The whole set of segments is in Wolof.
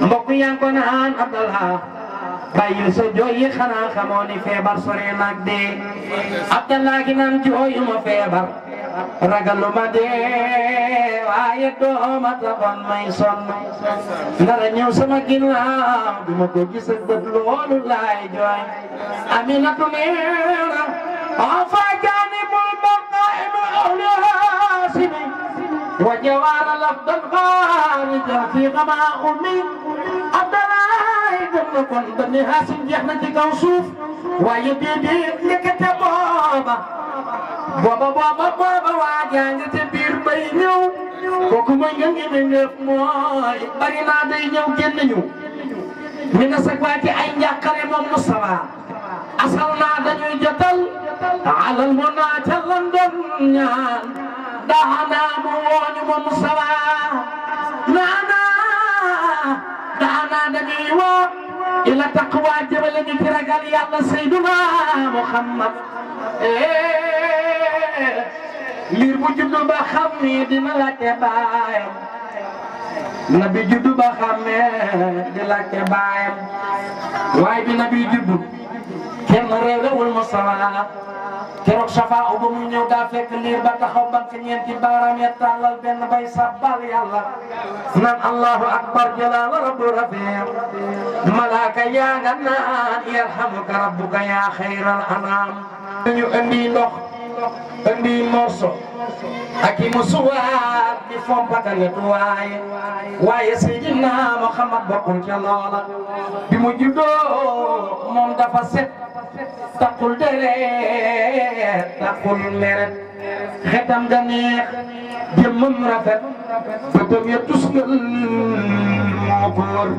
mbokk yaa ngi ko naan Abdallah bàyyil sa jooy yi xanaa xamoo ni feebar sore nag dee Abdallah gi naan jooyu ma feebar ragaluma dee waaye dooma taxoon may sonn ndara ñëw sama ginnaaw du ma ko gis ak bët loolu laay jooy Aminatu neena afa janibul maqaimi awli hasimi wa jawaara lafdal xaarija fi xama ummi Abdallah dem na kon Bani Haasim jeex na ci kaw suuf waaye déedéet nekkate booba waajaa nga ca biir bay ñëw kooku mooy nga ngi ne neef mooy bari naa day ñëw génn ñu mi nga sag waati ay njàqare moom Mustafa asal naa dañuy jotal alal mo naa ca London ñaan daanaa mu wooñu moom Mustafa daanaa dañuy woo ila taqwa jëmale ñu ci ragal yàlla Seyduna Muhammad liir bu juddu ba xam ni dina laajte baayam nabi juddu ba xam ne di laajte baayam waaye bi nabi juddu kenn réewul Mustafa keroog Safa ba mu ñëw daa fekk liir ba taxaw bank ñeenti baaraam ya tàllal benn bay sabbal yàlla naan Allahu akbar jalaal rabbu rafiq malaaka yaa nga naan yarhamuka rabbuka yaa xayral anaam ñu indi ndox indi morso ak i musuwaar di fompataletu waaye Seydina Muhammad bokkul ca loola bi mu juddoo moom dafa set taqul deret taqul meret xetam ga neex jëmmam rafet bëtam ya tusngal moo ko wër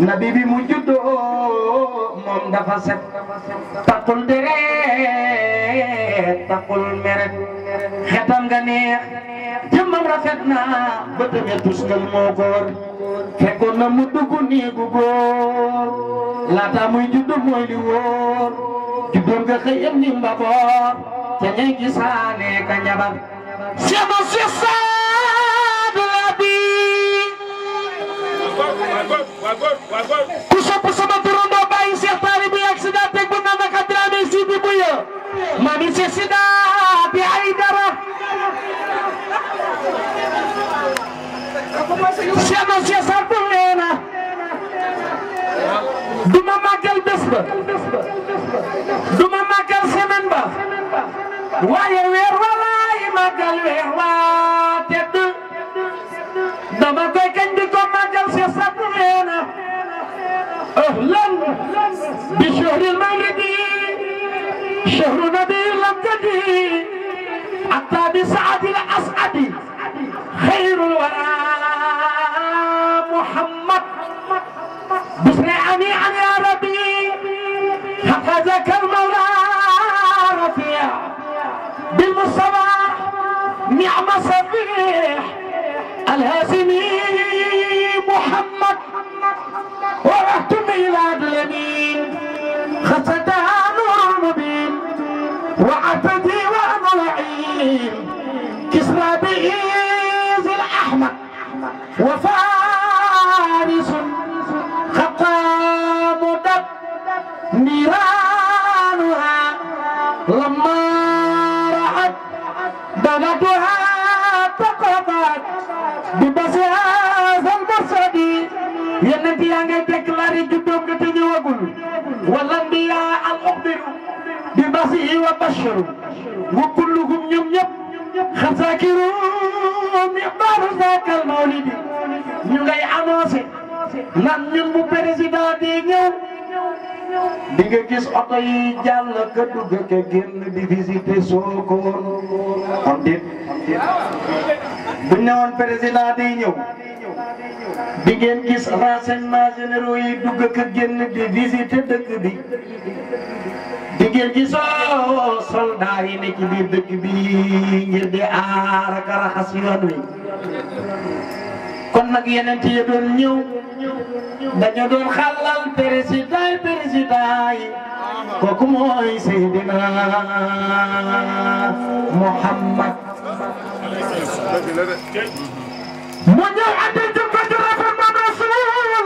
nabi bi mu juddoo moom dafa set taqul deret taqul meret xetam ga neex jëmmam rafet na bëtam ya tusngal moo ko wër fekkoon na mu dugg néegu góor laata muy juddu mooy li wóor juddoom nga xëyam ni mbaboor ca ñay gisaane ka ñabar Cheikh Saadu Labi ku sopp sama turandoo bàyyi Cheikh Taali bi accident teg bu naan ak Dramé si bi bu ya maami Cheikh Sida bi ay dara Cheikh Saadu neena duma màggal bés ba duma màggal semaine ba waaye weer walaay màggal weer waa tedd dama koy kañ di ko màggal Cheikh Saadu neena ahlan bi shahril mawlidi shahru nabil amjadi hatta bi saadil asadi khairul wara Muhammad بسرعني عن يا ربي حفظك المولى رفيع بالمصطفى نعم صفيح الهاشمي محمد ورحت ميلاد اليمين خصتها نور مبين وعتدي وانا لعين كسرى بإيز الأحمد وفارس مدد نيرانها لما رأت بلدها تقبت ببسها المرصد ينتي أنك تكلاري جدوم كتني وقل والأنبياء الأخبر ببسه وبشر وكلهم يم خساكرون مقدار ذاك المولد نغي أنوسي nan ñun bu président di ñëw di nga gis oto yi jàll ka dugg ka génn di visiter Sokone on dit bu ñëwoon président di ñëw di ngeen gis renseignements généraux yi dugg ka génn di visiter dëkk bi di ngeen gis soldats yi ne ci biir dëkk bi ngir di aar ak raxas yoon wi kon nag yeneen yi doon ñëw dañu doon xalal président yi kooku mooy Seydina Muhammad mu ñëw andi jukko ju rafet ma Rasulullah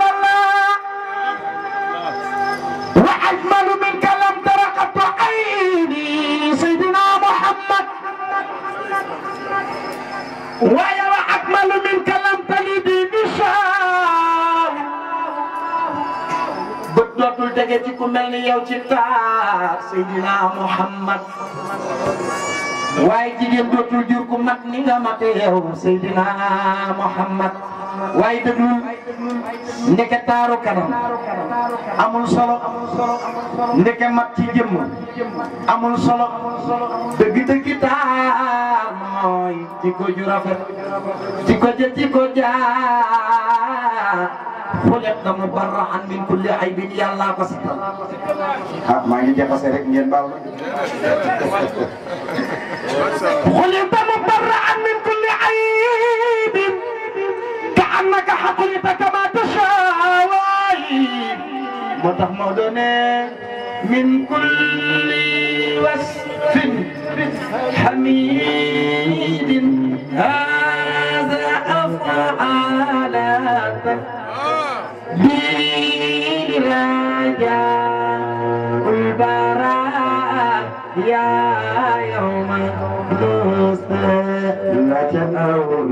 dootul tege ci ku mel ni yow ci taar Seydina Muhammad waaye jigéen dootul jur ku mat ni nga mate yow Seydina Muhammad waaye déglul ndeke taaru kanam amul solo ndeke mat ci jëmm amul solo dëgg-dëgg taar mooy jikko ju rafet jikko jaar xuliqta mubarra'an min kulli aybin yàlla ko satal maa ngi jaxase rek ngeen baal ma xuliqta mubarra'an min kulli aybin ka'annaka xuliqta kama tashaa moo tax moo doone min kulli wasfin hamidin hadha af'alata biraja البراء يا يوم لك أول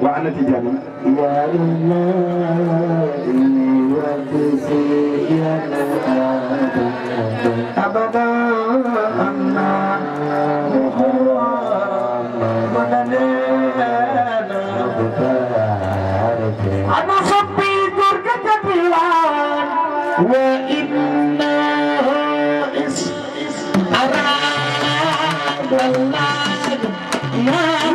وأنا تجاني يا إلهي وتسيئنا أبدا أنا أنا صبي تركة بلاد وإنه أراد الله يا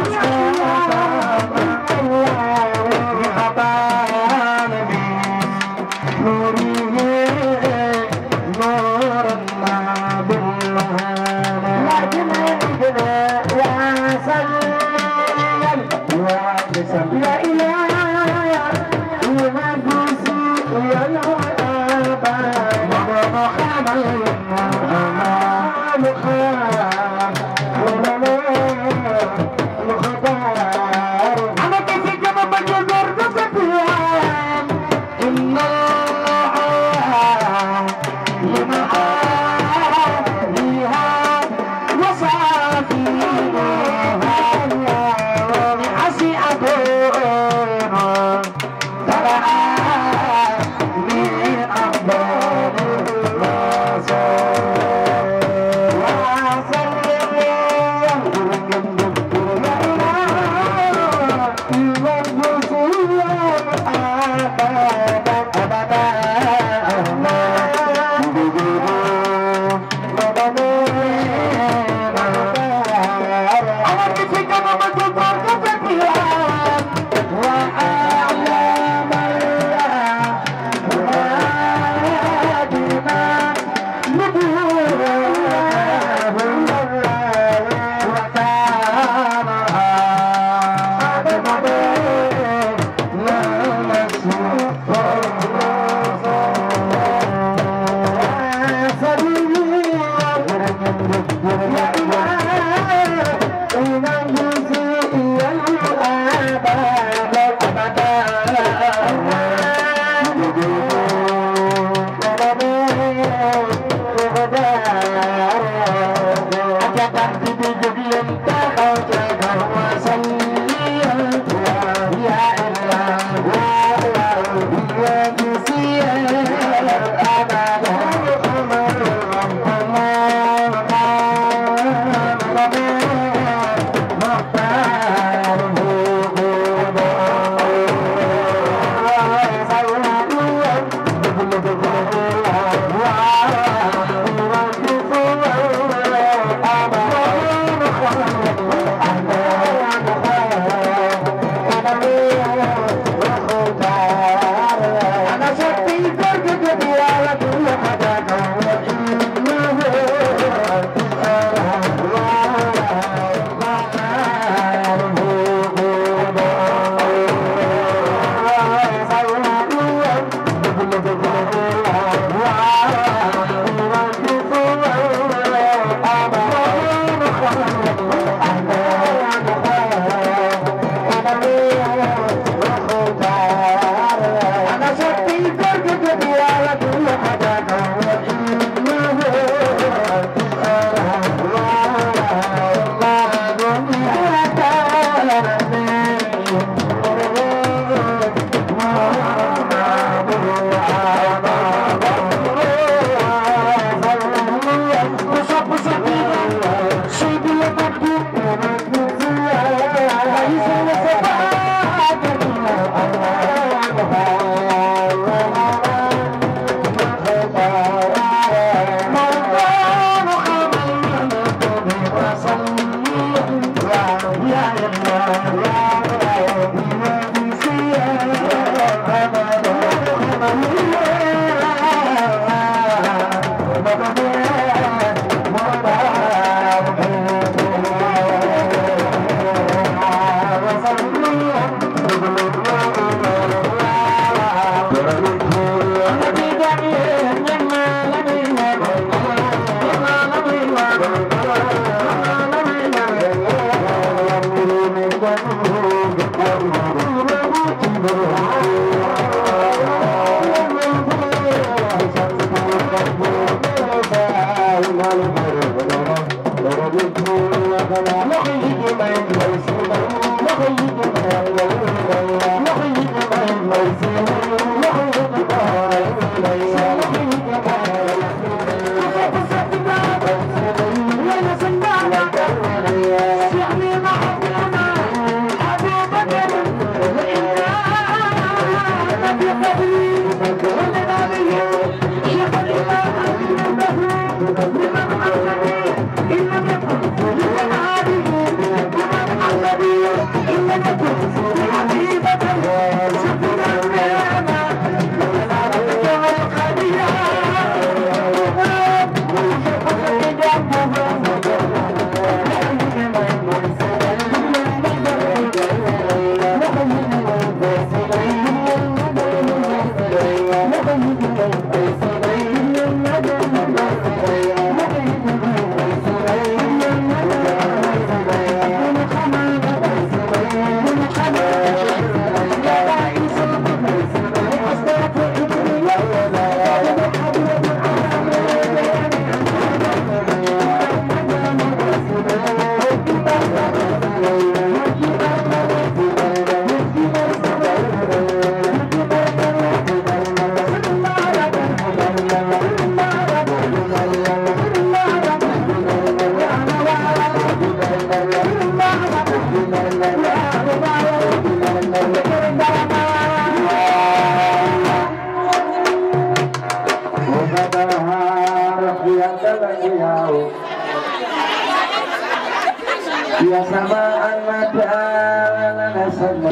Ya sama anak ala sama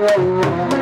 La